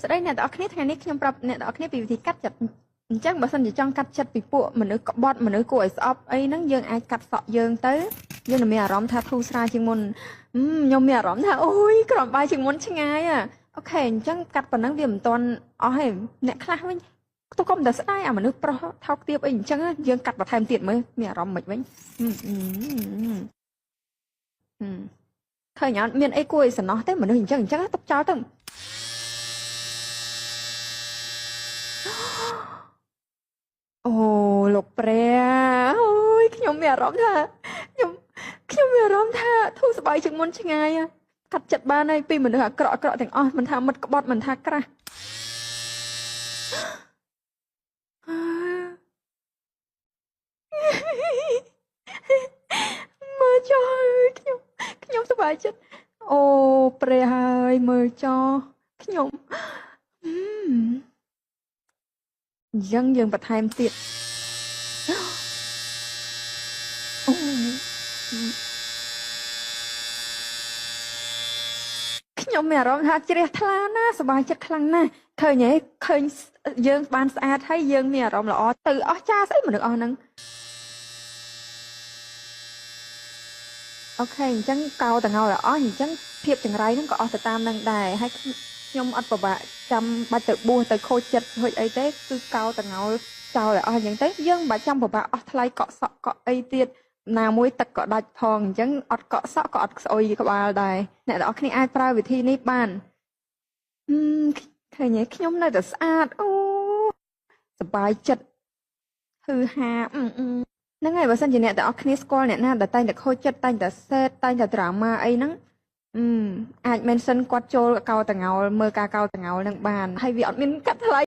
ស្ដីអ្នកទាំងអស់គ្នាថ្ងៃនេះខ្ញុំប្រាប់អ្នកទាំងអស់គ្នាពីវិធីកាត់ចិត្តអញ្ចឹងបើសិនជាចង់កាត់ចិត្តពីពួកមនុស្សក្បត់មនុស្សគួរឲ្យស្អប់អីហ្នឹងយើងអាចកាត់សក់យើងទៅយើងនឹងមានអារម្មណ៍ថាធូរស្រាលជាងមុនខ្ញុំមានអារម្មណ៍ថាអូយក្រំបាយជាងមុនឆ្ងាយអូខេអញ្ចឹងកាត់ប៉ុណ្ណឹងវាមិនទាន់អស់ទេអ្នកខ្លះវិញទុកកុំតែស្ដាយអាមនុស្សប្រុសថោកទាបអីអញ្ចឹងយើងកាត់បន្ថែមទៀតមើលមានអារម្មណ៍មិនវិញឃើញអត់មានអីគួរឲ្យសំណោះទេមនុស្សអញ្ចឹងទុកចោលទៅអូលោកព្រះអូយខ្ញុំមានអារម្មណ៍ថាខ្ញុំមានអារម្មណ៍ថាធូរស្បើយជាងមុនឆ្ងាយកាត់ចិត្តបានហើយពីមនុស្សអាក្រក់ទាំងអស់មិនថាមិត្តក្បត់មិនថាក្រាស់មើលចោលខ្ញុំសប្បាយចិត្តអូព្រះហើយមើលចោលខ្ញុំអញ្ចឹងយើងបន្ថែមទៀតអូខ្ញុំមានអារម្មណ៍ថាជ្រះថ្លាណាស់សប្បាយចិត្តខ្លាំងណាស់ឃើញហ៎ឃើញយើងបានស្អាតហើយយើងមានអារម្មណ៍ល្អទៅអស់ចាស្អីមនុស្សអស់ហ្នឹងអូខេអញ្ចឹងកោតងោលអស់អញ្ចឹងភាពចង្រៃហ្នឹងក៏អស់ទៅតាមនឹងដែរហើយខ្ញុំអត់ពិបាកចាំបាច់ទៅបួសទៅខូចចិត្តហុចអីទេគឺកោតងោលចោលឲ្យអស់អញ្ចឹងទៅយើងមិនបាច់ចាំពិបាកអស់ថ្លៃកក់សក់កក់អីទៀតណាមួយទឹកក៏ដាច់ផងអញ្ចឹងអត់កក់សក់ក៏អត់ស្អុយក្បាលដែរអ្នកទាំងអស់គ្នាអាចប្រើវិធីនេះបានឃើញទេខ្ញុំនៅតែស្អាតអូសប្បាយចិត្តហឺហាហ្នឹងហើយបើសិនជាអ្នកទាំងអស់គ្នាស្គាល់អ្នកណាដែលតែងតែខូចចិត្តតែងតែសេតតែងតែដ្រាម៉ាអីហ្នឹងអាច mention គាត់ចូលកោតងោលមើលការកោតងោលនឹងបានហើយវាអត់មានកាត់ថ្លៃ